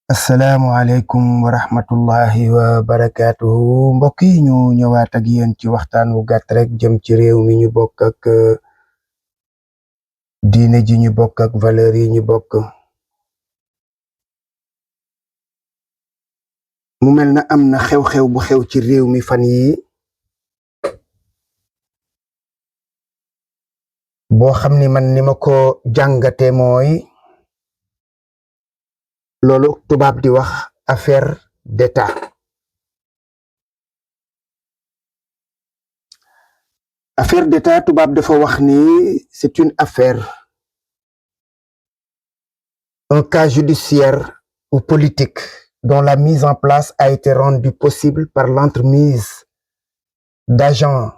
asalaamualeykum wa rahmatullahi wa barakaatuhu mbokk yi ñu ñëwaat ak yéen ci waxtaan wu gàtt rek jëm ci réew mi ñu bokk ak diine ji ñu bokk ak valeur yi ñu bokk. mu mel na am na xew-xew bu xew ci réew mi fan yi boo xam ni man ni ma ko jàngate mooy loolu tubaab di wax affaire d'État. Affaire d'État tubaab dafa wax ni c'est une affaire, un cas judiciaire ou politique dont la mise en place a été rendue possible par l'entremise d'agents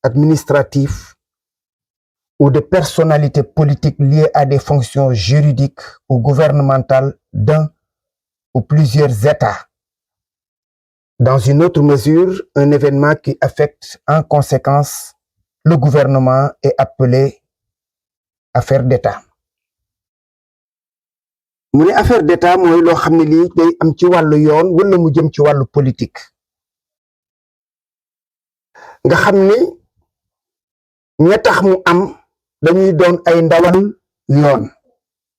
administratifs ou de personnalités politiques liées à des fonctions juridiques ou gouvernementales d'un ou plusieurs États. Dans une autre mesure, un événement qui affecte en conséquence le gouvernement est appelé affaire d'État. mu ne affaire d'État mooy loo xam ne lii day am ci wàllu yoon wala mu jëm ci wàllu politique nga xam ni ña tax mu am dañuy doon ay ndawal yoon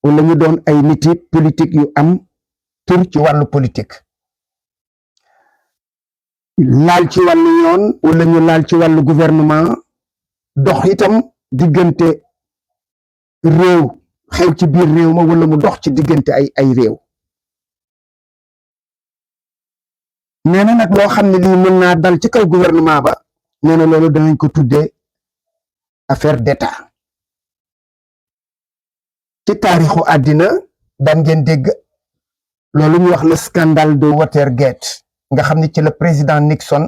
wala ñu doon ay niti politique yu am tur ci wàllu politique laal ci wàllu yoon wala ñu laal ci wàllu gouvernement dox itam diggante réew xew ci biir réew ma wala mu dox ci diggante ay réew. nee na nag loo xam ne lii mën naa dal ci kaw gouvernement ba nee na loolu danañ ko tuddee affaire d'État. ci taarixu àddina daan ngeen dégg loolu ñuy wax le scandale de Watergate nga xam ne ci la président Nixon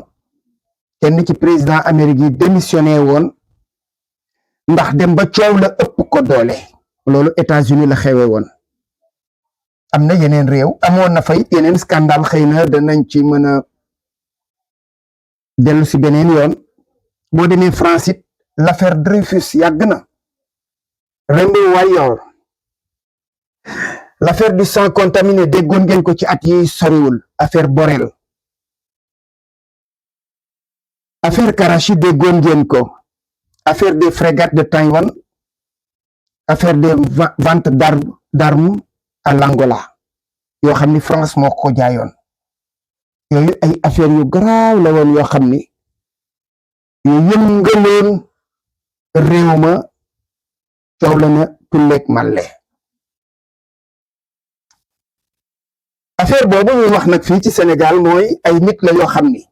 kenn ci président Amérique yi démissionné woon ndax dem ba coow la ëpp ko doole. loolu États-Unis la xewe woon. am na yeneen réew amoon na fay yeneen scandale xëy na danañ ci mën a dellu si beneen yoon. boo demee France it l'affaire Dreyfus yàgg na. Rainbow Warrior l'affaire du sang contaminé déggoon ngeen ko ci at yi soriwul. affaire Borel. affaire Karachi déggoon ngeen ko. affaire des frégates de Taïwan. affaire des ventes d'armes à l'Angola yoo xam ni France moo ko jaayoon. yooyu ay affaire yu garaaw la woon yoo xam ni yu yëngaloon réew ma coow la na tulleeg màlle. affaire boobu ñuy wax nag fii ci Sénégal mooy ay nit la yoo xam ni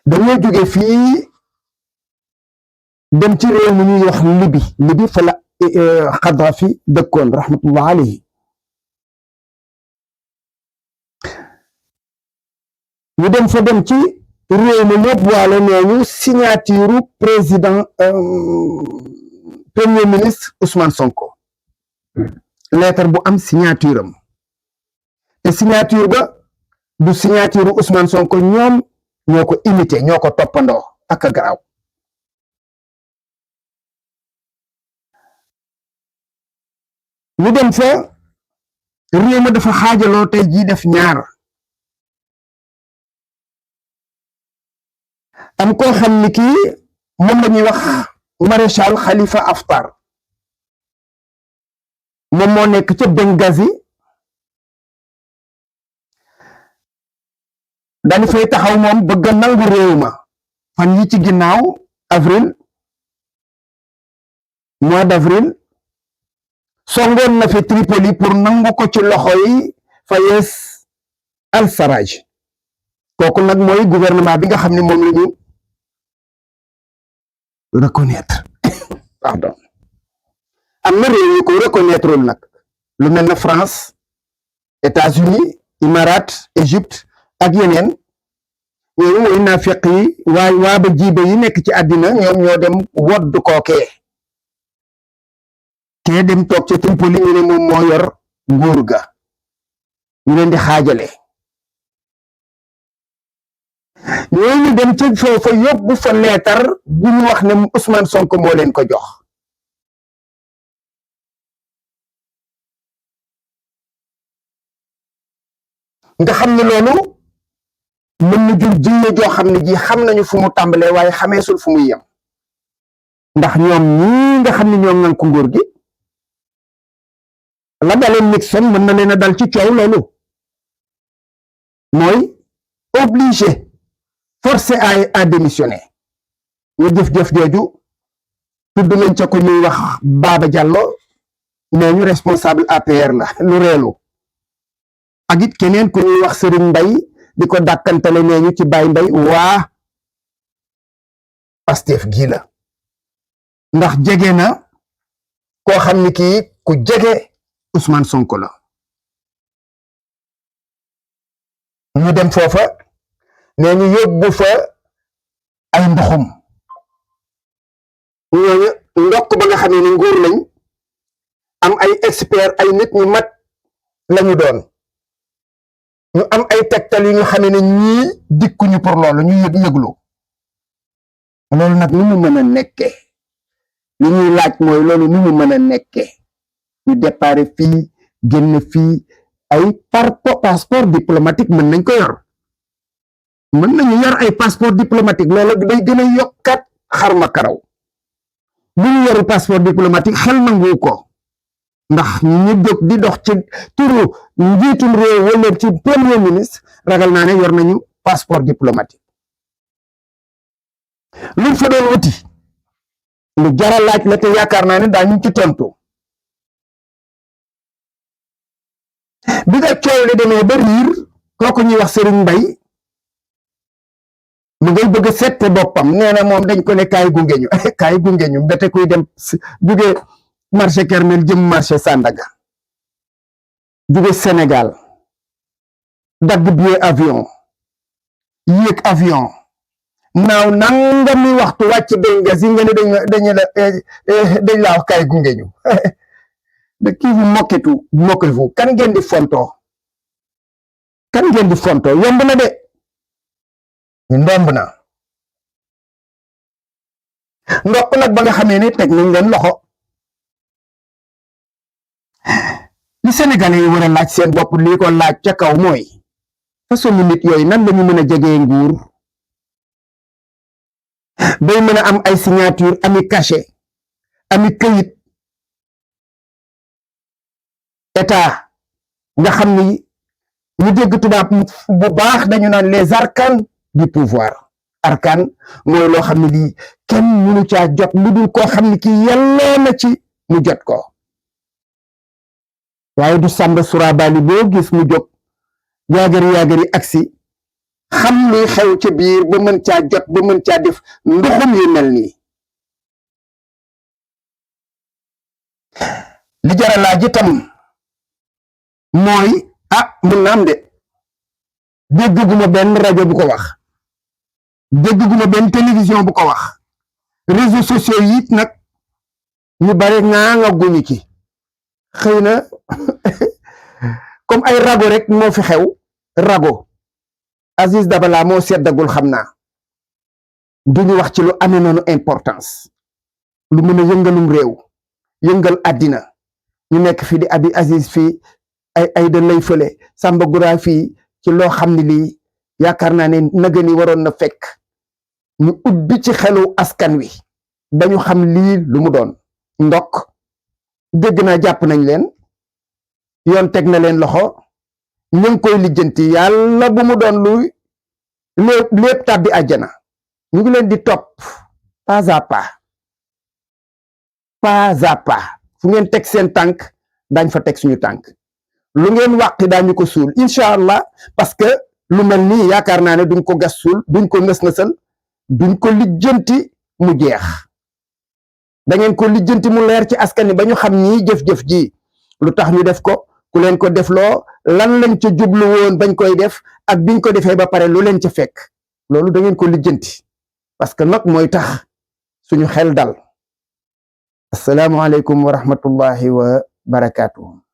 dañoo jóge fii dem ci réew mi ñuy wax Libi fa la Kadhafi dëkkoon rahmatullah alayhi. ñu dem fa dem ci réew mi yóbbuwaale ñooñu signature président premier ministre Ousmane Sonko. lettre bu am signature am te signature ba du signature Ousmane Sonko ñoom ñoo ko imité ñoo ko toppandoo ak a garaaw. ñu dem fa réew ma dafa xaajaloo tey jii def ñaar. am koo xam ni kii moom la ñuy wax maréchal Khalifa Haftar moom moo nekk ca Benghazi dañu fay taxaw moom bëgg a nangu réew ma fan yi ci ginnaaw mois d'avril songoon na fi Tripoli pour nangu ko ci loxoy Fayez al-Sarraj kooku nag mooy gouvernement bi nga xam ne moom la ñu reconnaître pardon. am na réew yu ko reconnaître nag lu mel na France, États-Unis, Émirats, Égypte ak yeneen ñooñu mooy naafeq yi waa ba jiibe yi nekk ci àddina ñoom ñoo dem wodd kookee kee dem toog ca Tripoli ñu ne moom moo yor nguur ga ñu leen di xaajale ñooñu dem ca foofa yóbbu fa leetar bu ñu wax ne Ousmane Sonko moo leen ko jox nga xam ne loolu mën na jur jinne joo xam ne ji xam nañu fu mu tàmbalee waaye xameesul fu muy yem ndax ñoom ñii nga xam ne ñoom ngan ko nguur gi la daleen Nixon mën na leen a dal ci coow loolu mooy obligé forcé à démissionner ñu jëf-jëf jooju tudd nañ ca ko ñuy wax Baba Diallo nee ñu responsable APR la lu reelu ak it keneen ku ñuy wax Serigne Mbaye di ko dàkkantale nee ñu ci Baye Mbaye waa Pastef gii la ndax jege na koo xam ni kii ku jege Ousmane Sonko la ñu dem foofa nee ñu yóbbu fa ay ndoxum ñooñu ndokk ba nga xam ne ni nguur lañ am ay expert ay nit ñu mat lañu doon ñu am ay tegtal yu ñu xam ne ñii dikkuñu pour loolu ñu yëglu loolu nag nu mu mën a nekkee li ñuy laaj mooy loolu nu mu mën a nekkee ñu déparé fii génn fii ay passeport diplomatique mën nañ ko yor mën nañu yor ay passeport diplomatique loolu day gën a yokkat xarma karaw bu ñu yoru passeport diplomatique xel nangu ko ndax ñu jóg di dox ci turu njiitum réew wala ci premier ministre ragal naa ne yor nañu passeport diplomatique luñ fa doon wuti lu jara laaj la te yaakaar naa ne daañu ci tontu bi nga coow li demee ba riir kooku ñuy wax Serigne Mbaye mu ngay bëgg a sette boppam nee na moom dañ ko ne kaay gunge ñu mbete kuy dem jóge marché Kermel jëm marché Sandaga jóge Sénégal dagg billet avion yéeg avion naaw nangami waxtu wàcc Benghazi nga ne dañ laa wax kaay gunge ñu de kii vous moquez-vous kan ngeen di fontoo yomb na de ndomb na ndopp nag ba nga xamee ne teg nañ leen loxo li Sénégalais yi war a laaj seen bopp lii ko laaj ca kaw mooy façon nit yooyu nan la ñu mën a jegee nguur bay mën a am ay signature ami cachet ami këyit état nga xam ni ñu dégg tubaab bu baax dañu naan les arcanes du pouvoir arcane mooy loo xam ne lii kenn mënu caa jot lu dul koo xam ne kii yelloo na ci mu jot ko waaye du Samba Surabali boo gis mu jóg yaagari aksi xam luy xew ca biir ba mën caa jot ba mën caa def ndoxum yu mel nii li jara laaj itam mooy mën na am de dégguma benn rajo bu ko wax dégguma benn télévision bu ko wax réseaux sociaux yi it nag ñu bare nga guñu ci xëy na comme ay rago rek moo fi xew rago Aziz Dabala moo seddagul xam naa duñu wax ci lu amee noonu importance lu mën a yëngalum réew yëngal àddina ñu nekk fii di abi Aziz fii ay da lay fële Samba Gura fii ci loo xam ne lii yaakaar naa ne nagani waroon na fekk ñu ubbi ci xelu askan wi ba ñu xam lii lu mu doon ndok dégg naa jàpp nañ leen yoon teg na leen loxo ñu ngi koy lijjanti yàlla bu mu doon lu lépp tàbbi àjjana ñu ngi leen di topp pas à pas fu ngeen teg seen tànk dañ fa teg suñu tànk lu ngeen wàqi daañu ko suul incha allah parce que lu mel nii yaakaar naa ne duñ ko gas suul duñ ko nës-nësal duñ ko lijjanti mu jeex da ngeen ko lijjanti mu leer ci askan wi ba ñu xam ñii jëf-jëf ji lu tax ñu def ko ku leen ko defloo lan lañ ca jublu woon bañ koy def ak biñ ko defee ba pare lu leen ca fekk loolu da ngeen ko lijjanti parce que nag mooy tax suñu xel dal assalaamu aleykum wa rahmatullahi wa barakaatuhu